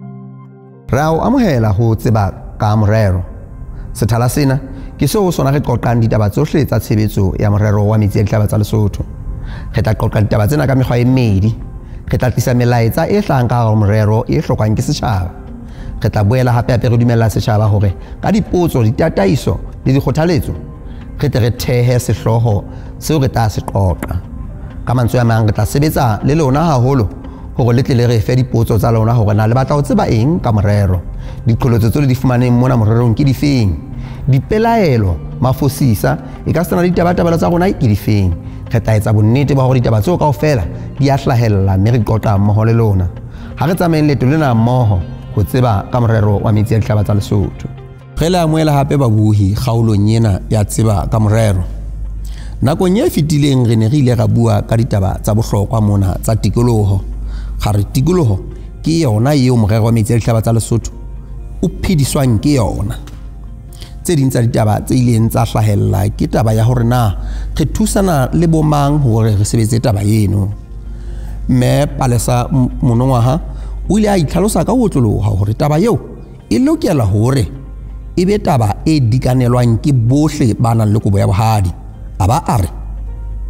Re a o amohela ho tseba ka morero. Sethala sena ke seo ho sona re qoqang ditaba tsohle tsa tshebetso ya morero wa metsi a dihlaba tsa Lesotho. Re tla qoqa ditaba tsena ka mekgwa e mmedi. Re tla tlisa melaetsa e hlahang ka hare ho morero e hlokwang ke setjhaba. Re tla boela hape hape re dumella setjhaba hore ka dipotso, ditataiso le dikgothaletso re tle re thehe sehlooho seo re tla se qoqa. Ka mantswe a mang, re tla sebetsa le lona haholo hore le tle le re fe dipotso tsa lona hore na le batla ho tseba eng ka morero. Diqholotso tseo le di fumaneng mona morerong ke difeng? Dipelaelo, mafosisa, e ka sena le ditabatabelo tsa rona ke difeng? Re tla etsa bonnete ba hore ditaba tseo kaofela di a hlahella mme re qoqa mmoho le lona. Ha re tsamayeng leeto lena mmoho ho tseba ka morero wa metsi a dihlaba tsa Lesotho. Re le amohela hape babohi kgaolong ena ya tseba ka morero. Nakong e fetileng re ne re ile ra bua ka ditaba tsa bohlokwa mona tsa tikoloho. Ga re tikoloho ke yona eo morero wa metsi a dihlaba tsa Lesotho o phediswang ke yona. Tse ding tsa ditaba tse ileng tsa hlahella ke taba ya hore na re thusana le bomang hore re sebetse taba eno. Mme Palesa Monongwaha o ile a itlhalosa ka ho otloloha hore taba eo e lokela hore e be taba e dikanelwang ke bohle ba nang le kobo ya bohadi. A ba a re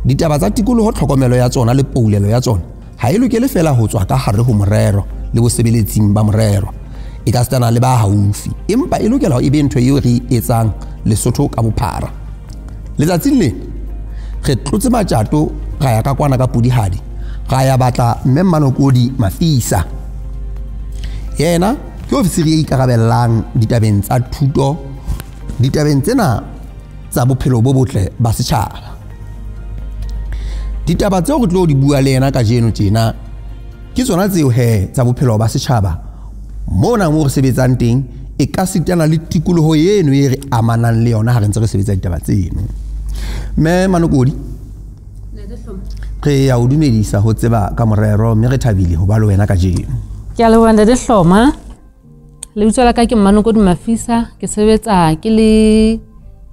ditaba tsa tikoloho, tlhokomelo ya tsona le poulelo ya tsona ha e lokele fela ho tswa ka hare ho morero le bosebeletsing ba morero, e ka sitana le ba haufi, empa e lokela ho e be ntho eo re e etsang Lesotho ka bophara. Letsatsing lena re tlotse matjato, ra ya ka kwana ka Pudihadi, ra ya batla mme Mmanokodi Mafisa. Yena ke ofisiri e ikarabellang ditabeng tsa thuto, ditabeng tsena tsa bophelo bo botle ba setjhaba. Ditaba tseo re tlo di bua le yena kajeno tjena ke tsona tseo he tsa bophelo ba setjhaba mona moo re sebetsang teng, e ka sitana le tikoloho eno e re amanang le yona ha re ntse re sebetsa ditaba tseno. Mme Mmanokodi, re ya o dumedisa ho tseba ka morero mme re thabile ho ba le wena kajeno. Ke a leboha Ntate Hloma. Lebitso la ka ke Mmanokodi Mafisa, ke sebetsa ke le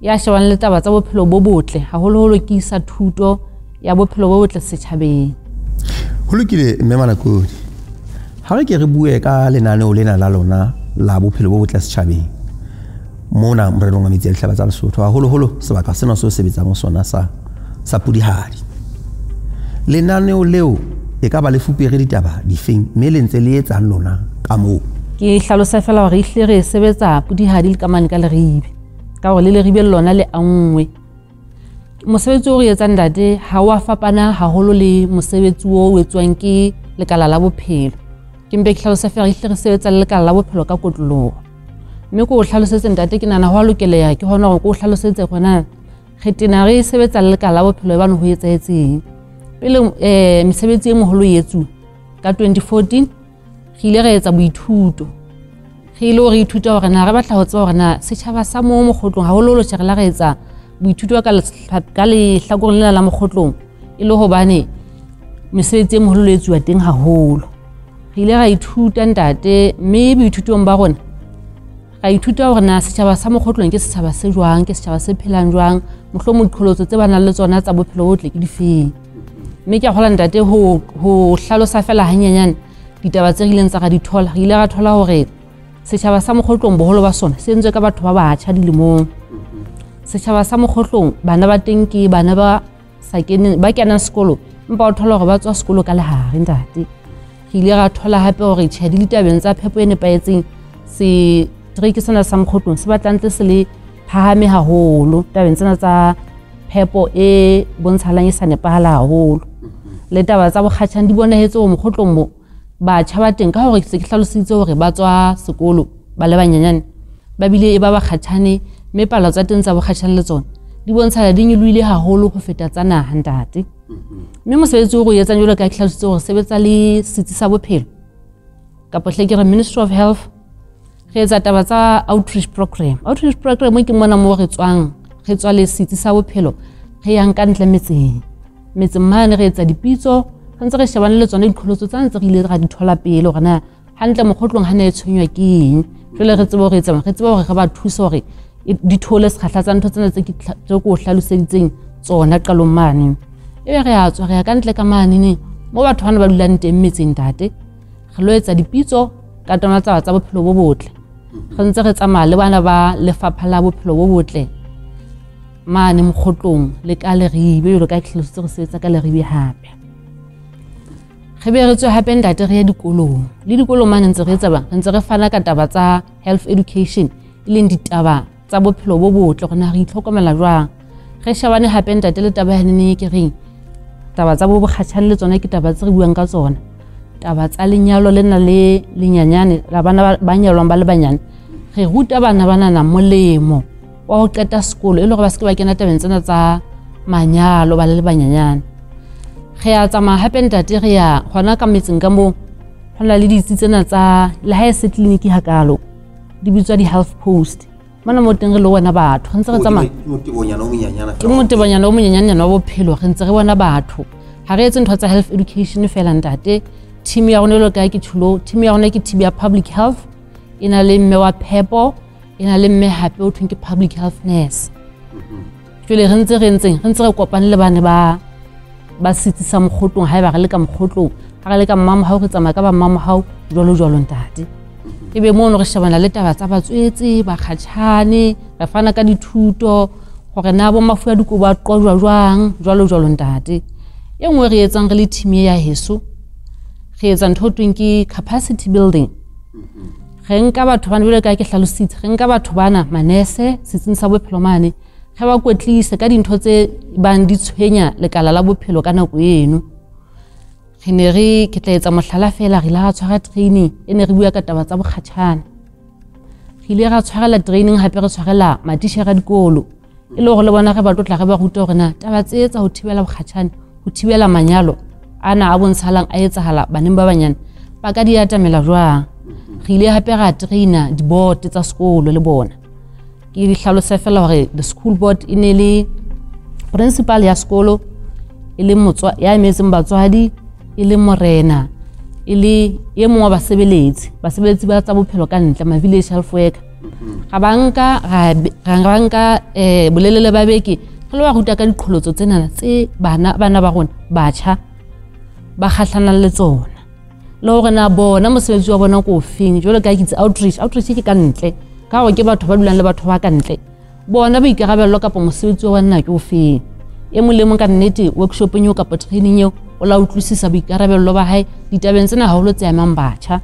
ya shebang le taba tsa bophelo bo botle, haholoholo ke isa thuto ya bophelo bo botle setjhabeng. Ho lokile mme Mmanokodi, ha re ke re bue ka lenaneo lena la lona la bophelo bo botle setjhabeng mona morerong wa metsi a dihlaba tsa Lesotho, haholoholo sebaka sena seo sebetsang ho sona sa Pudihadi. Lenaneo leo e ka ba le fupere ditaba difeng mme le ntse le etsang lona ka moo? Ke hlalosa fela hore ehlile re sebetsa Pudihadi le ka mane ka Leribe, ka hore le Leribe le lona le anngwe. Mosebetsi o re etsang ntate ha wa fapana haholo le mosebetsi o etswang ke lekala la bophelo. Ke mpe ke hlalosa fela ehlile re sebetsa le lekala la bophelo ka kotloloho. Mme ko o hlalosetse ntate, ke nahana ho a lokeleha ke hona hore ko o hlalosetse hore na re tena re sebetsa le lekala la bophelo hobane ho etsahetseng. Pele mesebetsi e moholo e etsuwa ka 2014 re ile ra etsa boithuto. Re ile hore ithuta hore na re batla ho tseba hore na setjhaba sa moo mokgotlong, haholoholo tjhe re la re etsa boithuto ka lehlakoreng lena la mokgotlong, e le hobane mesebetsi e moholo e etsuwa teng haholo. Re ile ra ithuta ntate, mme boithutong ba rona ra ithuta hore na setjhaba sa mokgotlong ke setjhaba se jwang, ke setjhaba se phelang jwang, mohlomong diqholotso tse ba nang le tsona tsa bophelo bo botle ke difeng. Mme ke a kgolwa ntate ho hlalosa fela hanyenyane ditaba tse re ileng tsa ra di thola. Re ile ra thola hore setjhaba sa mokgotlong boholo ba sona se entswe ka batho ba batjha dilemong. Setjhaba sa mokgotlong bana ba teng ke bana ba sa keneng, ba kenang sekolo, empa o thola hore ba tswa sekolo ka lehare ntate. Re ile ra thola hape hore tjhe di ditabeng tsa phepo e nepahetseng setereke sena sa mokgotlong se batla ntse se le phahame haholo tabeng tsena tsa phepo e bontshalang e sa nepahala haholo. Le taba tsa bokgatjhane di bonahetse hore mokgotlong mo batjha ba teng, ka hore ke se ke hlalositse hore ba tswa sekolo ba le banyenyane, ba bile e ba bakgatjhane, mme palo tsa teng tsa bokgatjhane le tsona di bontshala di nyolohile haholo ho feta tsa naha ntate. Mme mosebetsi o re o etsang jwalo ka ke hlalositse hore sebetsa le setsi sa bophelo kapa hle ke re Ministry of Health, re etsa taba tsa outreach program. Outreach program ke mona moo re tswang, re tswa le setsi sa bophelo, re yang ka ntle metseng. Metseng mane re etsa dipitso, re ntse re shebane le tsona diqholotso tsa ntse re ile ra di thola pele hore na hantle mokgotlong ha ne e tshwenywa ke eng. Jwale re tsebe hore etsang, re tsebe hore re ba thuse hore di thole sekgahla tsa ntho tsena tse ke o hlaloseditseng tsona qalong mane. Ebe re a tswa re ya ka ntle ka mane neng mo batho bana ba dulang teng metseng ntate, re lo etsa dipitso, Ka tsona taba tsa bophelo bo botle. Re ntse re tsamaya le bana ba lefapha la bophelo bo botle mane Mokgotlong le ka Leribe, jwalo ka ke hlalositse re sebetsa ka Leribe hape. Re be re tswe hape ntate re ye dikolong. Le dikolong mane ntse re etsa bang, re ntse re fana ka taba tsa health education, e leng ditaba tsa bophelo bo botle, hore na re itlhokomela jwang. Re shebane hape ntate le taba yanene ke reng, taba tsa bo bokgatjhane le tsona ke taba tse re buang ka tsona. Taba tsa lenyalo lena le lenyanyane la bana ba nyalwang ba le banyane, re ruta bana banana molemo wa ho qeta sekolo e le hore ba se ke ba kena tabeng tsena tsa manyalo ba le banyanyane. Re a tsamaya hape ntate re ya hona ka metseng ka moo ho na le ditsi tsena tsa le ha e se tleliniki hakalo, di bitswa di-health post. Mona mo teng re lo bona batho, re ntse re tsamaya. Ke motebonyana o monyenyane wa bophelo, re ntse re bona batho. Ha re etse ntho tsa health education fela ntate. Team ya rona e lo kae ke tjholo, team ya rona ke team ya public health, e na le mme wa phepo, e na le mme hape o thweng ke public health nurse. Jwale re ntse re ntseng, re ntse re kopane le bane ba setsi sa Mokgotlong, haeba re le ka Mokgotlong, ha re le ka Mmamohau, re tsamaya ka ba Mmamohau, jwalo jwalo ntate. Ebe mono re shebana le taba tsa batswetse, bakgatjhane, re fana ka dithuto hore na bo mafu a dikobo a qojwa jwang, jwalo jwalo ntate. E nngwe re etsang re le team ya heso, re etsa ntho e thweng ke capacity building. Re nka batho bana, jwalo ka ha ke hlalositse, re nka batho bana manese setsing sa bophelo mane, re ba kwetlise ka dintho tse bang di tshwenya lekala la bophelo ka nako eno. Re ne re, ke tla etsa mohlala fela, re ile ra tshwara training e ne re bua ka taba tsa bokgatjhane. Re ile ra tshwarela training hape re tshwarela matitjhere a dikolo, e le hore le bona re ba tlotla re ba rute hore na taba tse tsa ho thibela bokgatjhane, ho thibela manyalo ana a bontshalang a etsahala baneng ba banyane, ba ka di atamela jwang. Re ile hape ra traina di-board tsa sekolo le bona. Ke di hlalose fela hore the school board e ne le principal ya sekolo, e le ya emetseng batswadi, e le morena, e le e mong wa basebeletsi, basebeletsi ba tsa bophelo ka ntle, ma village health worker. Ra ba nka, ra ba nka, bolelele ba beke, re lo ba ruta ka diqholotso tsenana tse bana ba rona batjha ba kgahlanang le tsona. Le hore na bona mosebetsi wa bona ke ofeng, jwalo ka ha ke itse outreach, outreach ke ka ntle, ka hore ke batho ba dulang le batho ba ka ntle. Bona boikarabello kapa mosebetsi wa bona ke ofeng. E mong le mong ka nnete workshopong eo kapa training eo o la utlwisisa boikarabello ba hae ditabeng tsena haholo tse amang batjha.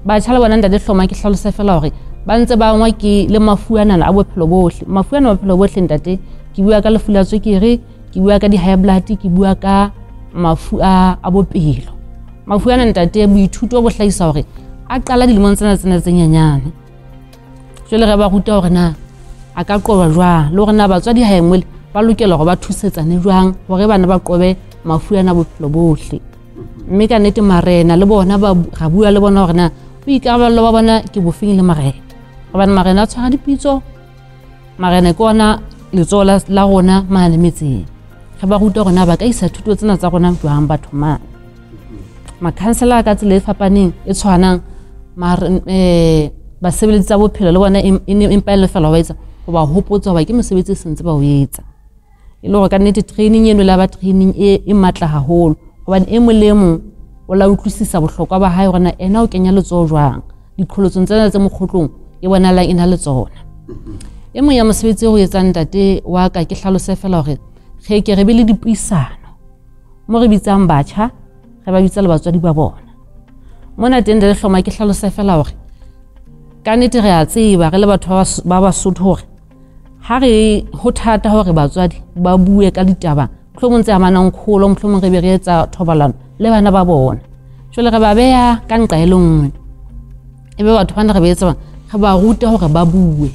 Batjha le bona ntate Hloma ke hlalose fela hore ba ntse ba angwa ke le mafu anana a bophelo bohle. Mafu ana a bophelo bohle ntate, ke bua ka lefu la tswekere, ke bua ka di-high blood, ke bua ka mafu a bophelo. Mafu ana ntate boithuto bo hlahisa hore a qala dilemong tsena tsena tse nyenyane. Jwale re ba ruta hore na a ka qoba jwang, le hore na batswadi ha e nngwe ba lokela hore ba thusetsane jwang hore bana ba qobe mafu ana a bophelo bohle. Mme ka nnete marena le bona ba ra bua le bona hore na boikarabello ba bona ke bofeng le marena. Hobane marena a tshwara dipitso, marena ke ona letsoho la rona mane metseng. Re ba ruta hore na ba ka isa thuto tsena tsa rona jwang batho mane. Makhansela ka tsela e fapaneng e tshwanang, basebeletsi tsa bophelo le bona e ne empa e le fela ho ba etsa, ho ba hopotsa hoba ke mosebetsi e sentse ba o etsa. E le hore ka nnete training eno la ba training e matla haholo, hobane e mong le e mong o la utlwisisa bohlokwa ba hae hore na ena o kenya letsoho jwang diqholotsong tsena tse mokgotlong e bonahalang e na le tsona. E mong ya mosebetsi o etsang ntate wa ka, ke hlalose fela hore re ke re be le dipuisano mo re bitsang batjha, re ba bitsa le batswadi ba bona. Mona teng le Hloma ke hlalose fela hore ka nnete re a tseba re le batho ba Basotho hore ha re ho thata hore batswadi ba bue ka ditaba mohlomong tse amanang kgolo, mohlomong re be re etsa thobalano le bana ba bona. Jwale re ba beha ka nqa e le nngwe, ebe batho bana re ba etsa re ba ruta hore ba bue,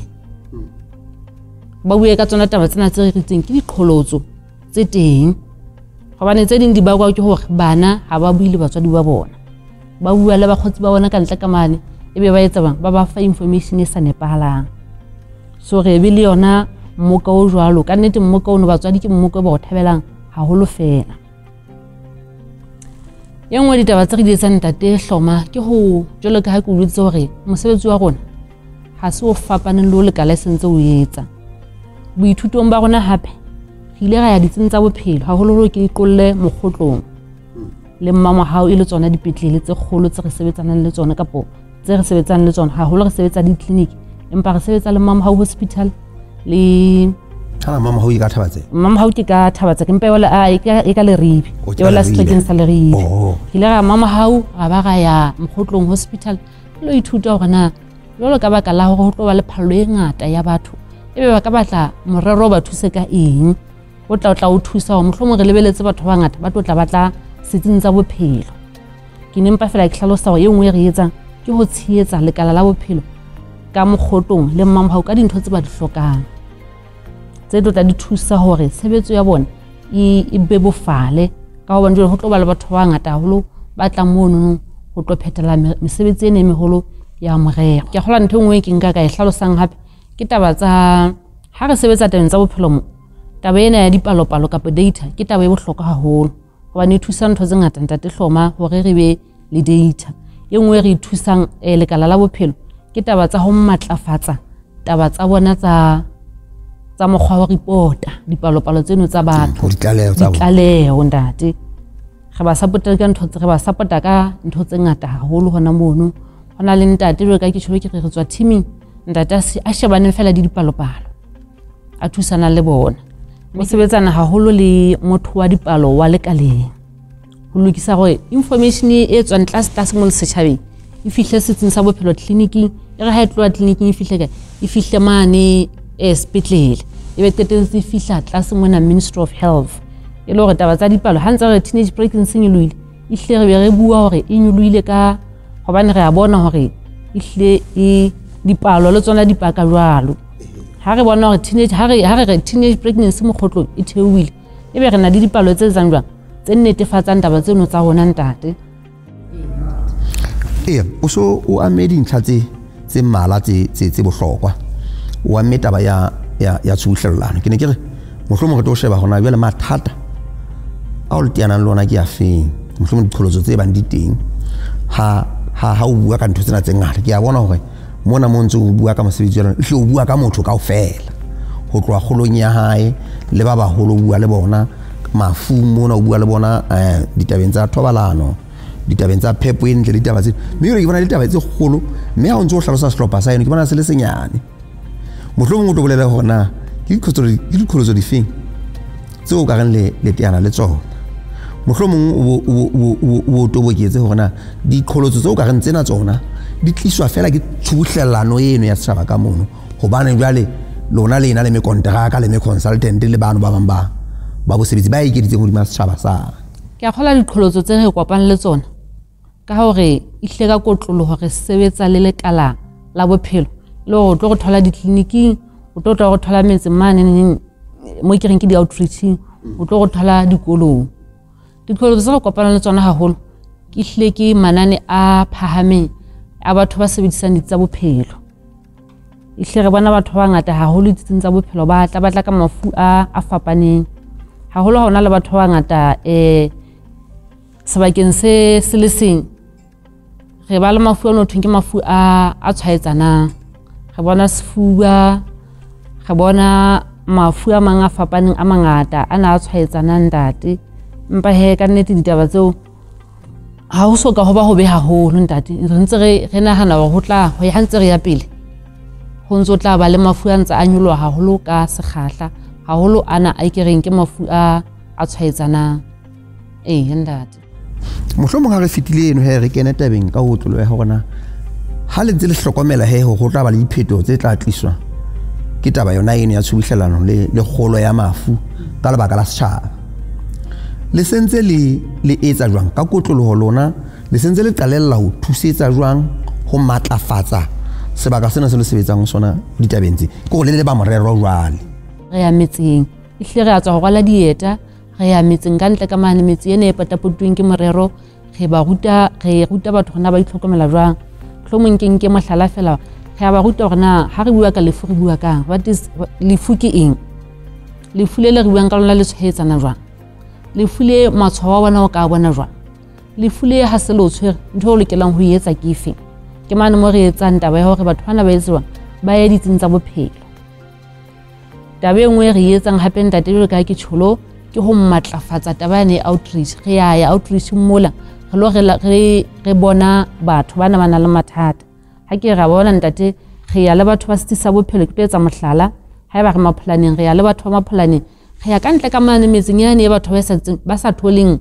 ba bue ka tsona taba tsena tse re ritseng ke diqholotso tse teng. Hobane tse ding di bakwa ke hore bana ha ba bue le batswadi ba bona, ba bua le bakgotsi ba bona ka ntle ka mane, ebe ba etsa bang ba ba fa information e sa nepahalang. So re be le yona mmoka o jwalo. Ka nnete mmoka ono batswadi ke mmoka o ba o thabelang haholo fela. E nngwe ditaba tse re di etsang ntate Hloma ke ho, jwalo ka ha ke o jweditse hore mosebetsi wa rona ha se o fapaneng le o lekala e sentse o etsa. Boithutong ba rona hape re ile ra ya ditsing tsa bophelo, haholoholo ke iqolle Mokgotlong le Mmamohau, e le tsona dipetlele tse kgolo tse re sebetsanang le tsona kapo tse re sebetsang le tsona haholo re sebetsa di-clinic, empa re sebetsa le Mamohau Hospital le Kana Mamohau e ka Thabatseka? Mamohau ke ka Thabatseka, empa e ka Leribe, e wela sehlekeng sa Leribe. Ke ile ra Mamohau, ra ba ra ya Mokgotlong Hospital lo ithuta hore na jwalo ka baka la hore ho tlo ba le phallo e ngata ya batho, ebe ba ka batla morero o ba thuse ka eng, o tla o thusa hore mohlomong re lebeletse batho ba bangata ba tlo tla batla setsing tsa bophelo. Ke ne mpa fela ke hlalosa hore e nngwe e re etsang ke ho tshehetsa lekala la bophelo ka Mokgotlong le Mamohau ka dintho tse ba di hlokang, tse tlo tla di thusa hore tshebetso ya bona e bebofale, ka hobane jwale ho tlo ba le batho ba bangata haholo ba tlang monono ho tlo phethela mesebetsi ena e meholo ya morero. Ke kgolwa ntho e nngwe ke nka ka e hlalosang hape ke taba tsa ha re sebetsa tabeng tsa bophelo mo, taba ena ya dipalopalo kapa data ke taba e bohlokwa haholo, hobane e thusa ntho tse ngata ntate Hloma hore re be le data. E nngwe re thusang lekala la bophelo ke taba tsa ho matlafatsa taba tsa bona tsa mokgwa wa report-a dipalopalo tseno tsa batho, ditlaleho ntate. Re ba support-a ka ntho re ba support-a ka ntho tse ngata haholo hona mono. Ho na le ntate jwalo ka ke tjho ke re re tswa teaming, ntate a shebaneng fela le dipalopalo, a thusana le bona. O sebetsana haholo le motho wa dipalo wa lekaleng ho lokisa hore information e tswang tlase tlase mo setjhabeng e fihle setsing sa bophelo tleliniking, e re ha e tloha tleliniking e fihle kae, e fihle mane sepetlele, e be qetelletse e fihla tlase mona Ministry of Health. E le hore taba tsa dipalo ha ntse re teenage pregnancy e nyolohile, ehlile re be re bua hore e nyolohile ka hobane re a bona hore ehlile e dipalo le tsona di paka jwalo. Ha re bona hore teenage ha re teenage pregnancy Mokgotlong e theohile, ebe re na le dipalo tse etsang jwang tse netefatsang taba tseno tsa rona ntate. Ee, o so o amme dintlha tse mmalwa tse bohlokwa. O amme taba ya tshubuhlellano. Ke ne ke re mohlomong re tlo sheba hona jwale mathata ao le teanang le ona ke afeng, mohlomong diqholotso tse bang di teng ha o bua ka ntho tsena tse ngata. Ke a bona hore mona mo ntse o bua ka mosebetsi wa lona, ehlile o bua ka motho kaofela, ho tloha kgolong ya hae le ba baholo o bua le bona, mafung mona o bua le bona, ditabeng tsa thobalano, ditabeng tsa phepo e ntle, ditaba tse. Mme ke bona ditaba tse kgolo, mme ha o ntse o hlalosa sehlopha sa eno ke bona se le senyane. Mohlomong o tlo bolela hore na ke diqholotso difeng tseo o ka reng le teana le tsona. Mohlomong o toboketse hore na diqholotso tseo o ka reng tsena tsona di tliswa fela ke tshubuhlellano eno ya setjhaba ka mono, hobane jwale lona le ena le mekonteraka le me-consultant le bano ba bang ba bosebetsi ba ekeditseng hodima setjhaba sa. Ke a kgolwa diqholotso tse re kopang le tsona ka hore ehlile ka kotloloho re sebetsa le lekala la bophelo, le hore o tlo re thola ditleliniking, o tlo tla re thola metseng mane mo ke reng ke di-outreaching, o tlo re thola dikolong. Diqholotso tse re kopanang le tsona haholo ke ehlile ke manane a phahameng a batho ba sebedisang ditsi tsa bophelo. Ehlile re bona batho ba bangata haholo ditsing tsa bophelo ba tla batla ka mafu a fapaneng. Haholo ha hona le batho ba bangata sebakeng se se le seng, re ba le mafu ano thweng ke mafu a tshwaetsanang. Re bona sefuba, re bona mafu a mang a fapaneng a mangata a na a tshwaetsanang ntate. Empa he ka nnete ditaba tseo ha ho so ka ho ba hobe haholo ntate. Re ntse re nahana hore ho tla ho ya ha ntse re ya pele, ho ntso tla ba le mafu a ntse a nyoloha haholo ka sekgahla, haholo ana a ke reng ke mafu a tshwaetsanang. Ee ntate. Mohlomong ha re fetile eno he re kene tabeng ka ho otloloha hore na ha le ntse le hlokomela he hore ho tla ba le diphetoho tse tla tliswa ke taba yona eno ya tshubuhlellano le kgolo ya mafu ka lebaka la setjhaba, le sentse le etsa jwang ka kotloloho lona, le sentse le qalella ho thusetsa jwang ho matlafatsa sebaka sena se le sebetsang ho sona ditabeng tse, ke hore le le ba morero jwale? Re ya metseng, ehlile re a tswa ho rwala dieta, re ya metseng ka ntle ka mane, metse ena e potapotuweng ke morero, re ba ruta, re ruta batho hore na ba itlhokomela jwang. Mohlomong ke nke mohlala fela, re a ba ruta hore na ha re bua ka lefu re bua kang, what is lefu ke eng, lefu le le re buang ka lona le tshwaetsana jwang, lefu le matshwao a bona o ka bona jwang, lefu le ha se le o tshwere ntho eo o lokelang ho e etsa ke efe. Ke mane mo re etsang taba ya hore batho bana ba etse jwang, ba ye ditsing tsa bophelo. Taba e nngwe re etsang hape ntate jwalo ka ha ke tjholo ke ho matlafatsa taba yane ya outreach. Re ya ya outreach mola re lo re bona batho bana ba nang le mathata. Ha ke ra bona ntate re ya le batho ba setsi sa bophelo, ke tlo etsa mohlala, haeba re Mapholaneng re ya le batho ba Mapholaneng, re ya ka ntle ka mane metseng yane e batho ba sa tholeng,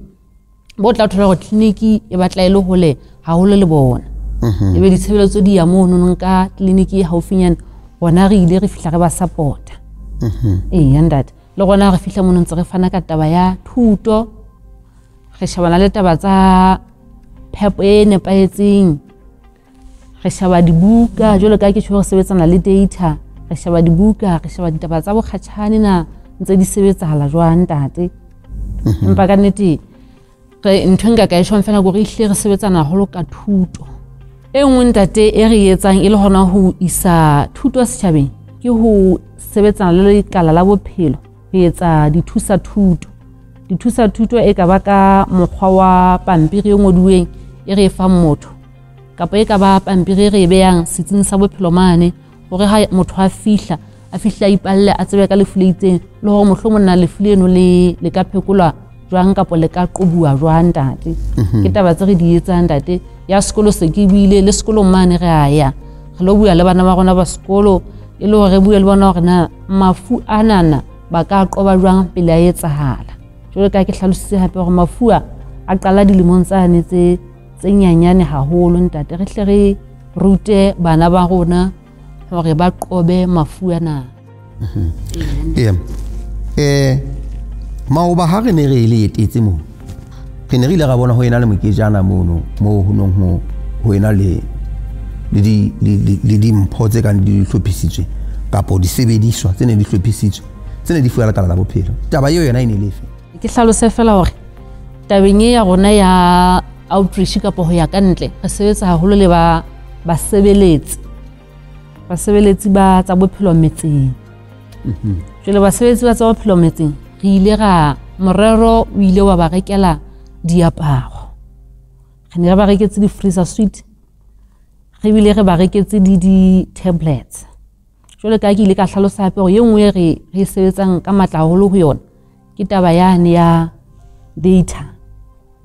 bo tla thola hore tleliniki e batla e le hole haholo le bona. Ebe ditshebeletso di ya mono ka tleliniki e haufinyane, rona re ile re fihla re ba support-a. Eya ntate, le rona re fihla mono ntse re fana ka taba ya thuto, re shebana le taba tsa phepo e nepahetseng, re sheba dibuka jwalo ka ke tjho re sebetsana le data, re sheba dibuka, re sheba ditaba tsa bokgatjhane na ntse di sebetsahala jwang ntate. Empa ka nnete re ntho nka ka e tjhong fela gore ehlile re sebetsana haholo ka thuto. E nngwe ntate e re etsang e le hona ho isa thuto setjhabeng ke ho sebetsana le lekala la bophelo, re etsa dithusa thuto. Dithusa thuto e ka ba ka mokgwa wa pampiri e ngoduweng e re e fang motho, kapa e ka ba pampiri e re e behang setsing sa bophelo mane hore ha motho a fihla a ipalle, a tsebe ka lefu le itseng, le hore mohlomong na lefu leno le ka phekolwa jwang kapa le ka qobuwa jwang ntate. Ke taba tse re di etsang ntate. Ya sekolo se ke buile le sekolong mane re a ya, re lo bua le bana ba rona ba sekolo, e le hore re bue le bona hore na mafu anana ba ka qoba jwang pele a etsahala. Jwalo ka ke hlalositse hape hore mafu a qala dilemong tsane tse nyanyane haholo ntate, re hle re rute bana ba rona hore ba qobe mafu ana. Ee, maoba ha re ne re le etetse moo, re ne re ile ra bona ho ena le moketjana mono moo ho nong ho ena le dimpho tse kang di hlophisitswe kapo disebediswa tse neng di hlophisitswe tse ne di fuwa lekala la bophelo. Taba eo yona e ne le efe? Ke hlalose fela hore tabeng e ya rona ya outreach kapa ho ya ka ntle, re sebetsa haholo le ba basebeletsi ba tsa bophelo metseng. Jwale basebetsi ba tsa bophelo metseng re ile ra morero o ile wa ba rekela diaparo, re ne re ba reketse di-freezer suite, re bile re ba reketse le di-tablets. Jwale ka ke ile ka hlalosa hape hore e nngwe re sebetsang ka matla haholo ho yona ke taba yane ya data,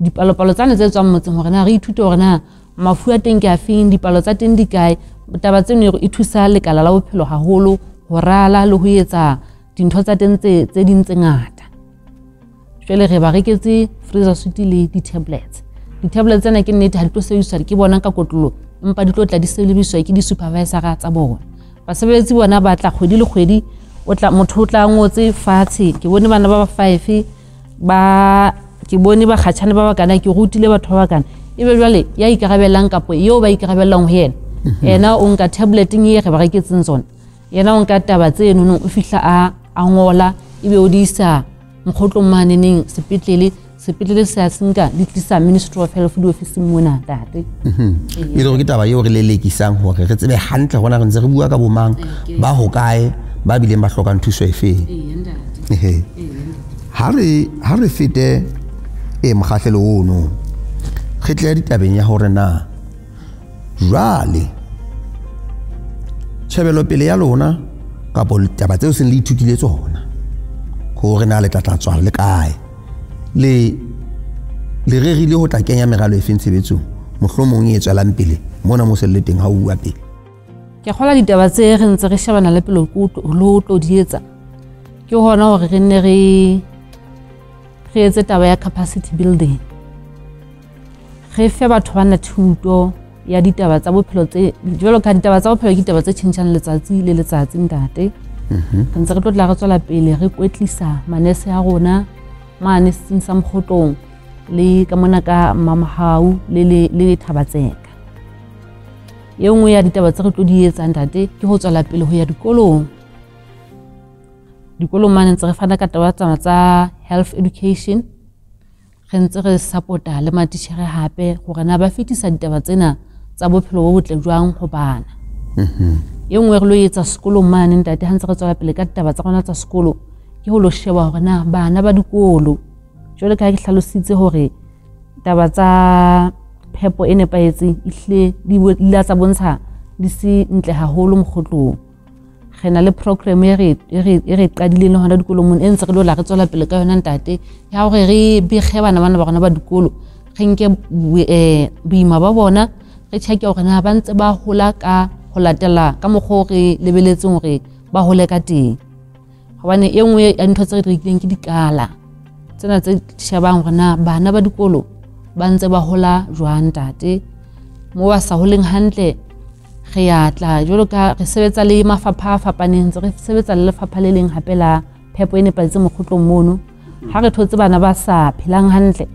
dipalopalo tsane tse tswang motseng hore na re ithute hore na mafu a teng ke afeng, dipalo tsa teng di kae. Taba tseno e thusa lekala la bophelo haholo ho rala le ho etsa dintho tsa teng tse ding tse ngata. Jwale re ba reketse freezer suite le di-tablets. Di-tablets tsena ke nnete ha di tlo sebediswa ke bona ka kotlolo, empa di tlo tla di sebediswa ke di-supervisor tsa bona. Basebeletsi bona ba tla kgwedi le kgwedi, motho o tla ngotse fatshe, ke bone bana ba ba 5 ba ke bone ba kgatjhane ba bakana, ke rutile batho ba bakana. Ebe jwale ya ikarabellang kapa eo ba ikarabellang ho yena, yena o nka tableteng e re ba reketseng tsona, yena o nka taba tseno o fihla a ngola, ebe o di isa mokgotlong maneneng sepetlele, sepetlele se a senka di tlisa Ministry of Health diofising mona ntate. E le hore ke taba eo re lelekisang hore re tsebe hantle hore re ntse re bua ka bomang ba hokae ba bileng ba hlokang thuso efeng. Ha re fete e mokgahlelo ono, re tle ditabeng ya hore na jwale tjhebelopele ya lona kapo ditaba tseo seng le ithutile tsona hore na le tla tswa le kae, le rerile ho tla kenya meralo efeng tshebetsong mohlomong e tswelang pele mona mo se le teng ha o bua pele. Ke kgola ditaba tse re ntse re shebana le pele le ho tlo di etsa ke hona hore re nne re etse taba ya capacity building, re fe batho bana thuto ya ditaba tsa bophelo tse jwalo ka ditaba tsa bophelo ke ditaba tse tjhentjhang letsatsi le letsatsi ntate. Re ntse re tlo tla re tswela pele re kwetlisa manese a rona mane setsing sa Mokgotlong le ka mona ka Mamahau le Thabatseka. E nngwe ya ditaba tse re tlo di etsang ntate ke ho tswela pele ho ya dikolong. Dikolong mane ntse re fana ka taba tsa health education, re ntse re support-a le matitjhere hape hore na ba fetisa ditaba tsena tsa bophelo bo botle jwang ho bana. E nngwe re lo etsa sekolong mane ntate ha ntse re tswela pele ka ditaba tsa rona tsa sekolo ke ho lo sheba hore na bana ba dikolo jwale ka ke hlalositse hore taba tsa phepo e nepahetseng ehlile di ile tsa bontsha di se ntle haholo Mokgotlong. Re na le program e re qadileng le hona dikolong mona e ntse re lo la re tswela pele ka yona ntate, ya hore re bege bana bana ba rona ba dikolo, re nke boima ba bona, Re check hore na ba ntse ba hola ka ho latela ka mokgwa o re lebeletseng hore ba hole ka teng. Hobane e nngwe ya ntho tse re di rekileng ke dikala tsena tse shebang hore na bana ba dikolo ba ntse ba hola jwang ntate. Mo ba sa holeng hantle re ya tla jwalo ka re sebetsa le mafapha a fapaneng, ntse re sebetsa le lefapha le leng hape la phepo e nepahetseng mokgotlong mono. Ha re thotse bana ba sa phelang hantle,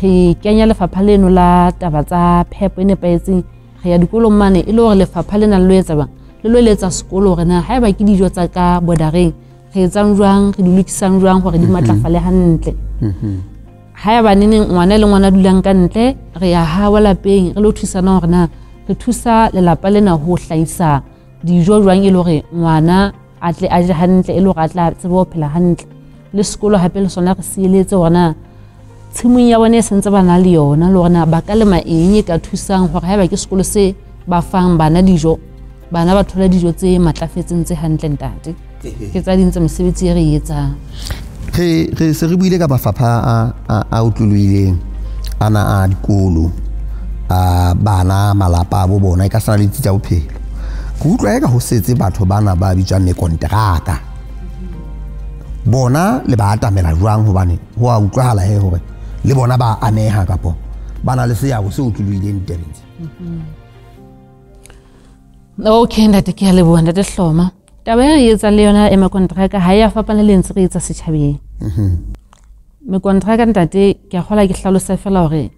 re kenya lefapha leno la taba tsa phepo e nepahetseng, re ya dikolong mane e le hore lefapha lena le lo etsa bang, le lo eletsa sekolo hore na haeba ke dijo tsa ka bordereng re etsang jwang, re di lokisang jwang hore di matlafale hantle. Haeba neneng ngwana le ngwana dulang ka ntle, re ya hawa lapeng re lo thusana hore na re thusa lelapa lena ho hlahisa dijo jwang e le hore ngwana a tle a je hantle, e le hore a tla tsebe ho phela hantle. Le sekolo hape le sona re sieletse hore na tshimong ya bona e sentse ba na le yona, le hore na ba ka lema eng e ka thusang hore haeba ke sekolo se ba fang bana dijo, bana ba thola dijo tse matlafetseng tse hantle ntate. Ke tsa ding tsa mesebetsi e re e etsang. Re se re buile ka mafapha a otlolohileng ana a dikolo, a bana, malapa a bo bona, e ka sana le ditsi tsa bophelo. Ke utlwa eka ho setse batho bana ba bitswang mekonteraka. Bona le ba atamela jwang, hobane ho a utlwahala he hore le bona ba ameha kapo ba na le seabo se otlolohileng ditabeng tse. Okay ntate, ke a leboha ntate Hloma. Taba e re etsang le yona e mekonteraka ha e a fapana le ntse re etsa setjhabeng. Mekonteraka ntate, ke a kgola ke hlalosa fela hore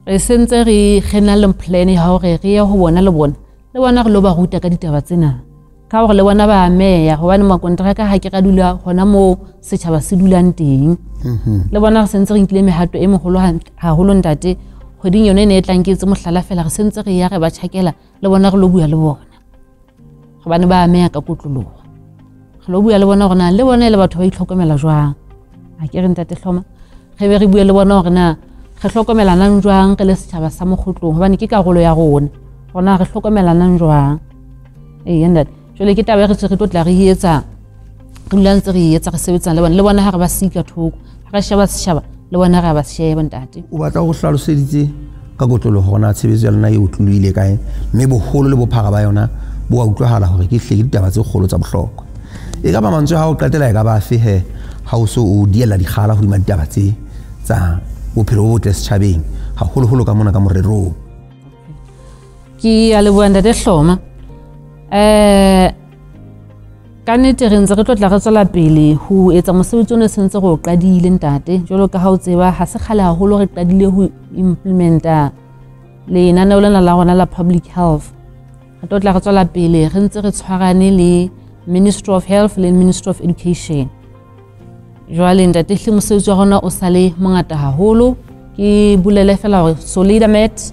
re sentse re na le plan ya hore re ye ho bona le bona. Le bona re lo ba ruta ka ditaba tsena. Ka hore le bona ba ameha, hobane makonteraka ha ke ra dula hona moo setjhaba se dulang teng. Le bona re sentse re nkile mehato e meholo haholo ntate. Kgweding yona e ne e tlang ke etse mohlala fela, re sentse re ya re ba tjhakela le bona re lo bua le bona. Hobane ba ameha ka kotloloho. Re lo bua le bona hore na le bona e le batho ba itlhokomela jwang. Ha ke re ntate Hloma, re be re bue le bona hore na re hlokomelanang jwang re le setjhaba sa mokgotlong, hobane ke karolo ya rona. Rona re hlokomelanang jwang. Ee ntate, jwale ke taba e re se re tlo tla re etsa, re dula ntse re etsa, re sebetsana le bona. Le bona ha re ba sika thoko, ha re sheba setjhaba le bona re a ba sheba ntate. O batla ho hlaloseditse ka kotloloho hore na tshebetso ya lona e otlolohile kae, mme boholo le bophara ba yona bo a utlwahala hore ke hle ke ditaba tse kgolo tsa bohlokwa. E ka ba mantswe ha o qetela e ka ba afe he ha o so o diella dikgala hodima ditaba tse tsa bophelo bo botle setjhabeng, haholoholo ka mona ka morerong? Ke a leboha ntate Hloma. Ka nnete re ntse re tlo tla re tswela pele ho etsa mosebetsi ono sentse re o qadile ntate. Jwalo ka ha o tseba, ha se kgale haholo re qadile ho implementa lenaneo lena la rona la public health. Re tlo tla re tswela pele re ntse re tshwarane le Ministry of Health le Ministry of Education. Jwale ntate hle mosebetsi wa rona o sale mongata haholo. Ke bolele fela hore Solidamet,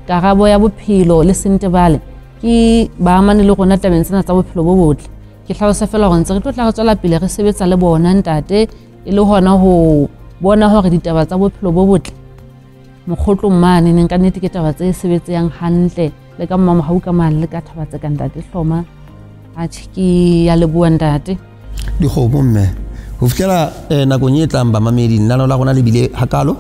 Karabo ya Bophelo le Sentebale ke ba amane le rona tabeng tsena tsa bophelo bo botle. Ke hlalosa fela hore ntse re tlo tla re tswela pele re sebetsa le bona ntate, e le hona ho bona hore ditaba tsa bophelo bo botle mokgotlong mane neng ka nnete ke taba tse sebetsang hantle le ka mmamohau ka mane le ka thaba tse ka ntate Hloma. Atjhe, ke ya leboha ntate. Dikgomo mme ho fihlela nakong e tlang bamamedi, lenaneo la rona le bile hakalo.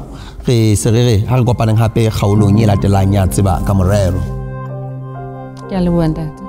Re se re re ha re kopaneng hape kgaolong e latelang ya Tseba ka Morero. Ke a leboha ntate.